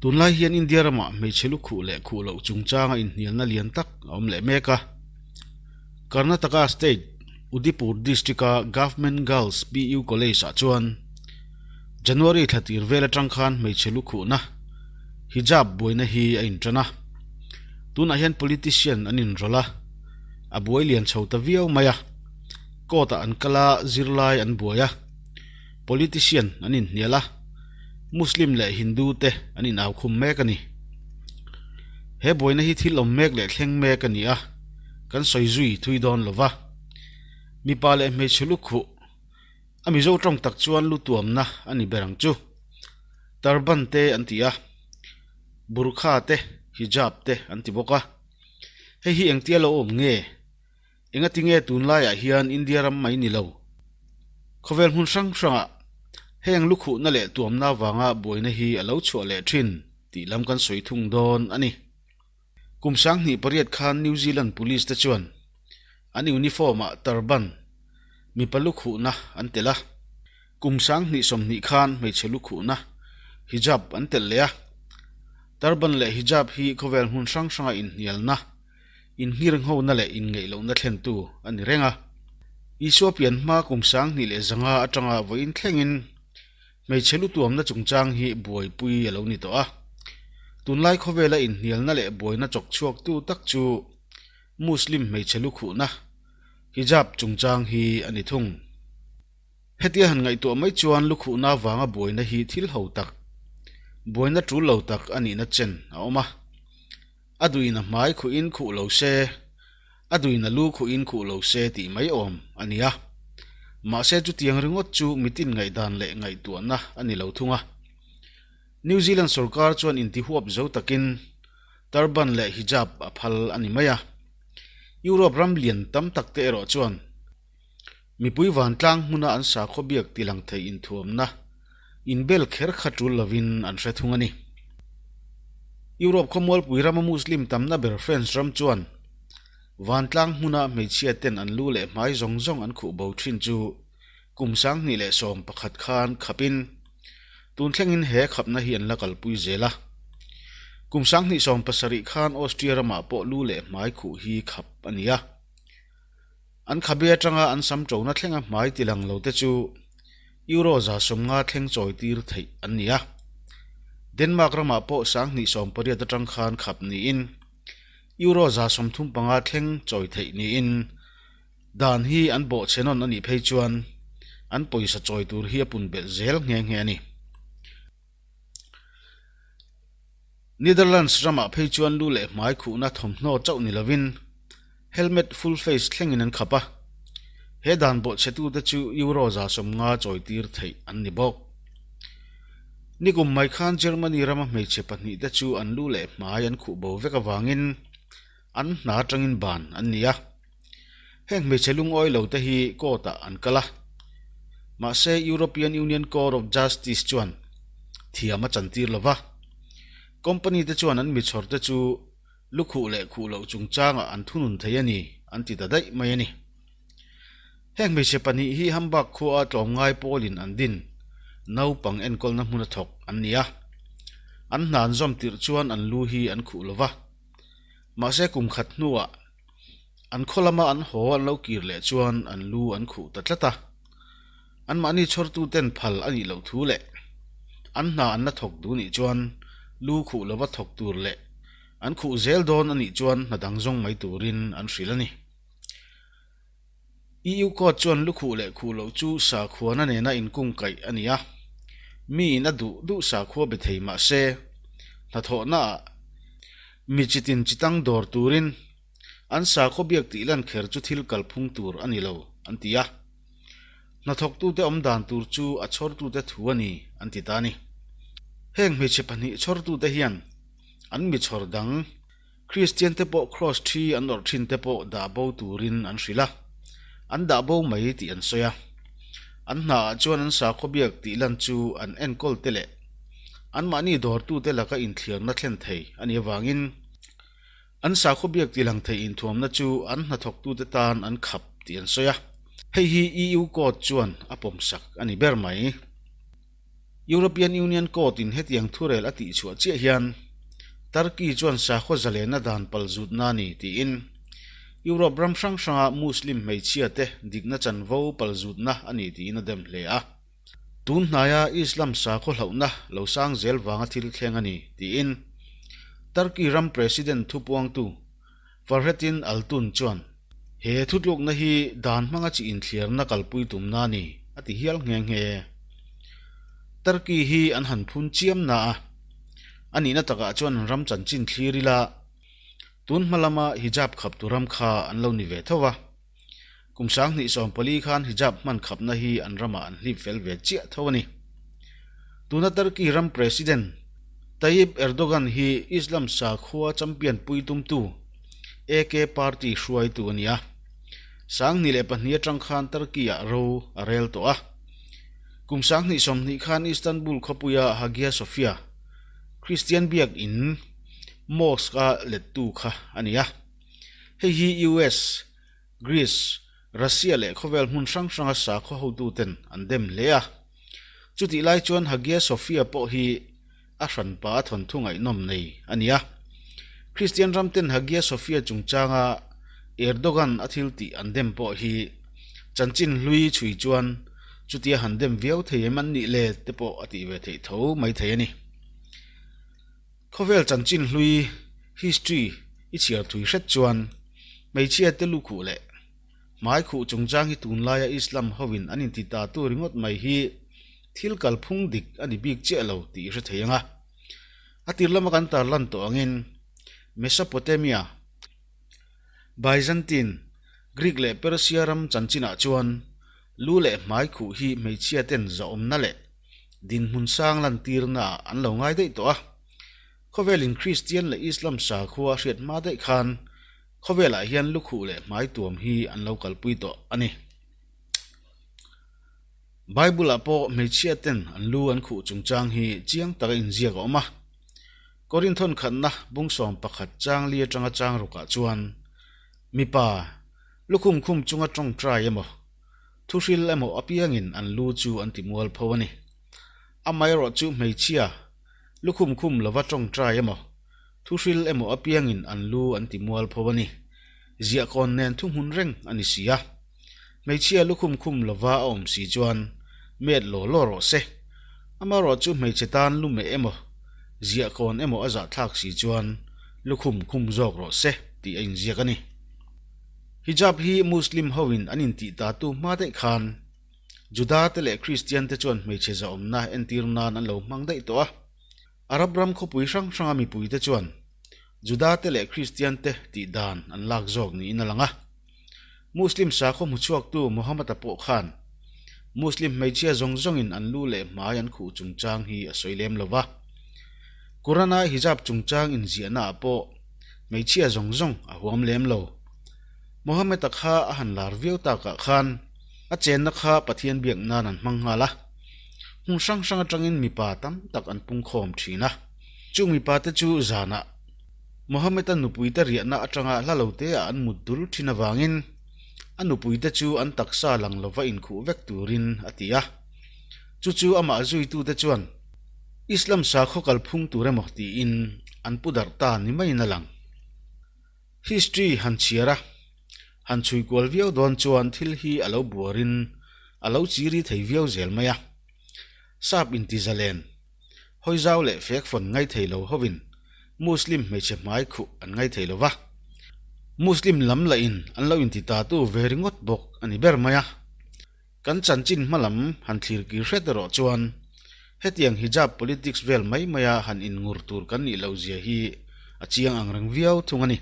Tunlai hian India ramah hmeichhe lu khuh leh khuh loh chungchanga inhnialna lian tak a awm leh mek a. Karnataka state Udaipur district-a Government Girls PU College-ah chuan January thla tir vel atang khan hmeichhe lu khuhna hijab buaina hi a intan a. Tunah hian politician an inrawlh a, a buai lian chho ta viau mai a. Court-ah an kal a, zirlai an buai a. Politician an inhnial a, Muslim leh Hindu te an inau khum mek a ni. He buaina hi thil awm mek leh thleng mek a ni a, kan sawi zui thui dawn lo va. Mipa leh hmeichhe lu khuh a Mizo tawng tak chuan lu tuamna a ni ber ang chu. Turban te an ti a, burkha te, hijab te an ti bawk a. Hei hi engtia lo awm nge? Engati nge tunlaiah hian India ram mai ni lo? Khawvel hmun hrang hrangah heng lukhuhna leh tuamna avanga buaina hi a lo chhuah leh thin tih lam kan sawi thung dawn a ni. Kum 2008 khan New Zealand Police te chuan an uniform-ah turban, mipa lukhuhna, an telh a. Kum 2020 khan hmeichhe lukhuhna, hijab, an telh leh a. Turban leh hijab hi khawvel hmun hrang hranga inhnialna, Innghirnghona leh inngeihlohna thlentu a ni reng a. Isua pian hma kum 2500 atanga vawiin thlengin hmeichhe lutuamna chungchang hi buaipui a lo ni tawh a. Tunlai khawvela inhnialna leh buaina chawk chhuaktu tak chu Muslim hmeichhe lukhuhna, hijab, chungchang hi a ni thung. Hetia han ngaihtuah mai chuan lukhuhna vanga buaina hi thil ho tak, buaina tul lo tak a nihna chen a awm a. A duin a hmai khuhin khuh lo se, a duin a lu khuhin khuh lo se tih mai awm a ni a. Mahse chutiang ringawt chu mitin ngaihdan leh ngaihtuahna a ni lo thung a. New Zealand sorkar chuan intihuap zo takin turban leh hijab a phal a ni mai a. Europe ram lian tam tak te erawh chuan Mipui vantlang hmuna an sakhaw biak tilang thei inthuamna inbel kher kha tul lovin an hre thung a ni. Europe khawmualpui rama Muslim tamna ber France ram chuan vantlang hmuna hmeichhia ten an lu leh hmai zawng zawng an khuh bo thin chu kum 2011 khan khapin tun thlengin he khapna hi an la kalpui zel a. Kum 2017 khan Austria ramah pawh lu leh hmai khuh hi khap a ni a. An khabe atanga an sam ṭona thlenga hmai tilang lo te chu Euro 50 thleng chawi tir theih an ni a. Denmark ramah pawh 2018 atang khan khap niin Euro 35 thleng chawi theih niin dan hi an bawhchhe nawn a nih phei chuan an pawisa chawi tur hi a pun belh zel nghe nghe a ni. Netherlands ramah phei chuan lu leh hmai khuhna thawmhnaw chauh ni lovin helmet full face thlengin an khap a, he dan bawhchhetute chu Euro 50 chawitir theih an ni bawk. Nikum mai khan Germany rama hmeichhe pahnihte chu an lu leh hmai an khuh bo vek avangin an hna atangin ban an ni a. Heng hmeichhe lungawi lo te hi court ah an kal a, mahse European Union Court of Justice chuan thiam a chantir lo va, company te chuan an michhawr te chu lukhuh leh khuh loh chungchangah an thunun thei a ni an ti ta daih mai a ni. Heng hmeichhe pahnih hi Hamburg khua a tlawmngai pawlin an din naupang enkawlna hmun a thawk an ni a, an hna an zawm tirh chuan an lu hi an khuh lo va, mahse kum khat hnuah An khaw lama an haw an lo kir leh chuan an lu an khuh ta tlat a. Anmahni chhawrtuten phal a nih loh thu leh an hna an la thawk duh nih chuan lu khuh lova thawk tur leh an khuh zel dawn a nih chuan hna dang zawng mai turin an hrilh a ni. EU Court chuan lu khuh leh khuh loh chu sakhuana nena inkungkaih a ni a, miin a duh duh sakhua be thei mah se, hnathawhnaah mi chitin chitang dawr turin an sakhaw biak tih lan kher chu thil kalphung tur a ni lo, an ti a. Hnathawktute awm dan tur chu a chhawrtute thu a ni, an ti ta a ni. Heng hmeichhe pahnih chhawrtute hian an mi chhawr dang, Kristian te pawh Kraws thi an awrh thin te pawh dah bo turin an hrilh a, an dah bo mai tih an sawi a. An hna ah chuan an sakhaw biak tih lan chu an enkawl te leh anmahni dawrtute laka inthliarna thlen thei a nih avangin an sakhaw biak tih lang thei inthuamna chu an hnathawktute tan an khap tih an sawi a. Hei hi EU Court chuan a pawmsak a ni ber mai. European Union Court-in hetiang thurel a tihchhuah chiah hian Turkey chuan sakhaw zalenna dan palzutna a ni tiin Europe ram hrang hranga Muslim hmeichhiate dikna chanvo palzutna a ni tiin a dem hle a. Tun hnaia Islam sakhaw hlauhna lo sang zel vanga thil thleng a ni tiin Turkey ram President thupuangtu Fahrettin Altun chuan, He thutlukna hi dan hmanga chi inthliarna kalpui tumna a ni, a ti hial nghe nghe. Turkey hi an han phun chiam na a, a nihna takah chuan an ram chanchin thlir ila, tun hma lama hijab khaptu ram kha an lo ni ve tho va. Kum 2014 khan hijab hman khapna hi an ramah an hlip fel ve chiah tho a ni. Tuna Turkey ram President Tayyip Erdogan hi Islam sakhua champion pui tumtu AK party hruaitu a ni a. 2002 atang khan Turkey-ah ro a rel tawh a. Kum 2020 khan Istanbul khawpuia Hagia Sophia Christian biak in mosque-a lettu kha a ni a. Hei hi US, Greece, Russia leh khawvel hmun hrang hranga sakhaw hotuten an dem hle a. Chutih lai chuan Hagia Sophia pawh hi a hranpa a thawnthu ngaihnawm nei a ni a. Kristian ramten Hagia Sophia chungchanga Erdogan a thil tih an dem pawh hi chanchin hlui chhui chuan chutia han dem viau thei em an nih le te pawh a tih ve theih tho mai thei a ni. Khawvel chanchin hlui, history, i chhiar thui hret chuan hmeichhia te lukhuh leh hmai khuh chungchang hi tunlaia Islam hovin an inti ta tu ringawt mai hi thil kalphung dik a ni bik chiah lo tih i hre thei ang a. A tir lama kan tarlan tawh angin Mesopotamia, Byzantine, Greek leh Persia ram chanchinah chuan lu leh hmai khuh hi hmeichhia ten zahawmna leh dinhmun sang lantirna ah an lo ngai daih tawh a. Khawvelin Kristian leh Islam sakhua a hriat hma daih khan khawvelah hian lukhuh leh hmai tuam hi an lo kalpui tawh a ni. Bible-ah pawh hmeichhia ten an lu an khuh chungchang hi chiang taka inziak a awm a. Korinth hawn khatna bung 11 chang li atanga chang rukah chuan mipa lukhum khum chunga tawngtai emaw Thuhril emaw apiangin an lu chu an ti mual pho a ni. Amaherawh chu hmeichhia, lukhum khum lova tawngtai emaw, thuhril emaw apiangin an lu an ti mual pho a ni. Ziahkawn nen thuhmun reng a ni si a. Hmeichhia lukhum khum lova a awm si chuan met law law rawh se. Amaherawh chu hmeichhe tan lumeh emaw, ziahkawn emaw a zahthlak si chuan lukhum khum zawk rawh se tih a inziak a ni. Hijab hi Muslim ho in an intih ta tu hma daih khan Juda te leh Kristian te chuan hmeichhe zahawmna entir nan an lo hmang daih tawh a. Arab ram khawpui hrang hranga mipui te chuan Juda te leh Kristian te tih dan an lak zawk niin a lang a. Muslim sakhaw hmuchhuaktu Muhammad-a pawh khan Muslim hmeichhia zawng zawngin an lu leh hmai an khuh chungchang hi a sawi lem lo va. Quran-a hijab chungchang inziahna ah pawh Hmeichhia zawng zawng a huam lem lo. Mohammed-a kha a han lar viau takah khan a chenna kha Pathian biak nan an hmang nghal a. Hmun hrang hrang atangin mipa tam tak an pungkhawm thin a. Chung mipa te chu zanah Mohammed-a nupuite riahna atanga hla lo te ah an mut dul thin avangin a nupuite chu an taksa lang lova inkhuh vek turin a ti a. Chu chu amah zuitute chuan Islam sakhaw kalphung tur emaw tiin an pu darh ta ni maiin a lang. History han chhiar a, han chhui kual viau dawn chuan thil hi a lo buarin a lo chiri thei viau zel mai a. Sap inti zalen, hawi zau leh fek fawn ngai thei lo hovin Muslim hmeichhe hmai khuh an ngai thei lo va, Muslim lam lahin an lo inti ta tu ve ringawt bawk a ni ber mai a. Kan chanchin hma lam han thlir kir hret erawh chuan hetiang hijab politics vel mai maia han inngur tur kan nih loh zia hi a chiang ang reng viau thung a ni.